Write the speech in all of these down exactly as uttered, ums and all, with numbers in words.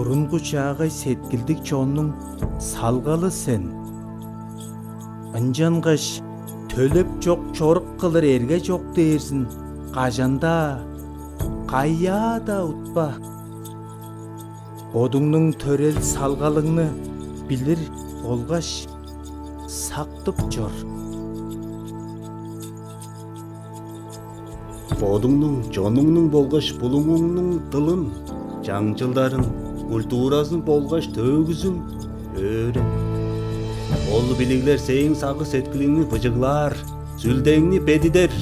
Бурунгу чаагай сеткилдиг чоннуң салгалы сен. Ынчангаш төлеп чок чорук кылыр эрге чок дээрзин кажан-даа, каяа-даа утпа. Бодуңнуң төрел салгалыңны билир болгаш сактып чор. Бодуңнуң, чонуңнуң болгаш булуңуңнуң дылын, чаңчылдарын, культуразын болгаш төөгүзүн өөрен. Ол билиглер сээң сагыш-сеткилиңни быжыглаар, сүлдеңни бедидер,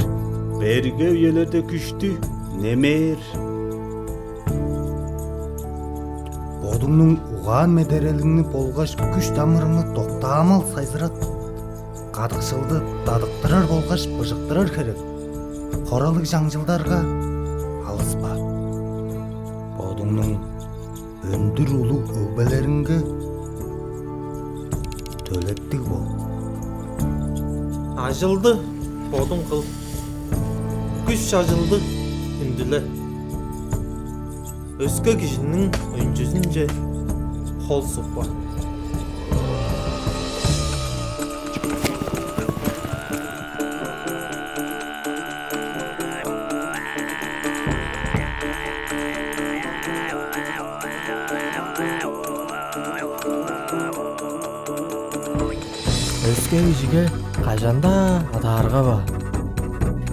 берге үелерде күштү немээр. Бодуңнуң угаан-медерелиңни болгаш күш-тамырыңны доктаамал сайзырат. Кадыкшылды дадыктырар болгаш быжыктырар херек. Хоралыг чаңчылдарга алыспа. Бодуңнуң өндүр улуг өгбелериңге төлептиг бол. Ажылды бодуң кыл. Күш-ажылды хүндүле. Өске кижиниң өнчүзүнче хол сукпа. Өске кижиге кажан-даа адааргава.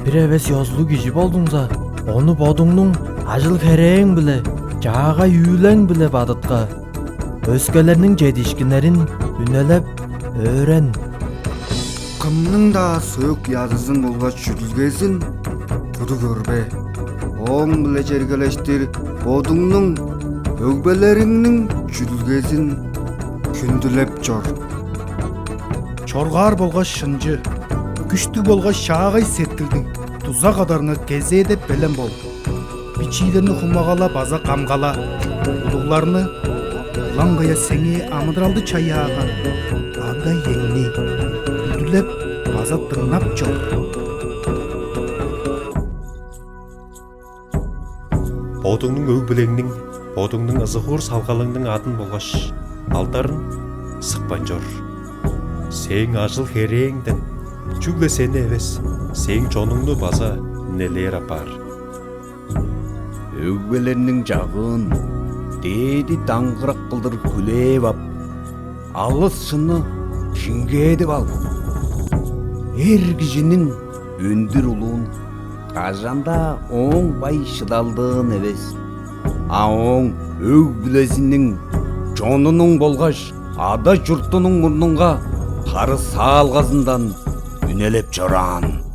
Бир эвес ёзулуг кижи болдуңза, ону бодуңнуң ажыл-херээң-биле, чаагай үүлең-биле бадытка. Өскелерниң чедиишкиннерин үнелеп, өөрен. Кымның-даа сөөк-язызын болгаш чүдүлгезин куду көрбе. Ооң-биле чергелештир бодуңнуң, өгбелериңниң чүдүлгезин хүндүлеп чор. Чоргаар болгаш шынчы, күштүг болгаш чаагай сеткилдиг, дуза кадарынга кезээде белен бол. Бичиилерни хумагала база камгала, улугларны, ылаңгыя сеңээ амыдыралды чаяаган ада-иеңни хүндүлеп база дыңнап чор. Бодуңнуң өг-бүлеңниң, бодуңнуң ызыгуур салгалыңның адын болгаш алдарын сыкпайн чор. Сээң ажыл-херээңден чүгле сени эвес, сээң чонуңну база үнелээр апаар. Өгбелерниң чагыын дээди даңгырак кылдыр хүлээп ап, алыс шынны шиңгээдип ал. Эр кижиниң өндүр улуун кажан-даа ооң бай-шыдалдыын эвес, а ооң өг-бүлезиниң, чонунуң болгаш ада-чуртунуң мурнунга харыысалгазындан үнелеп чораан.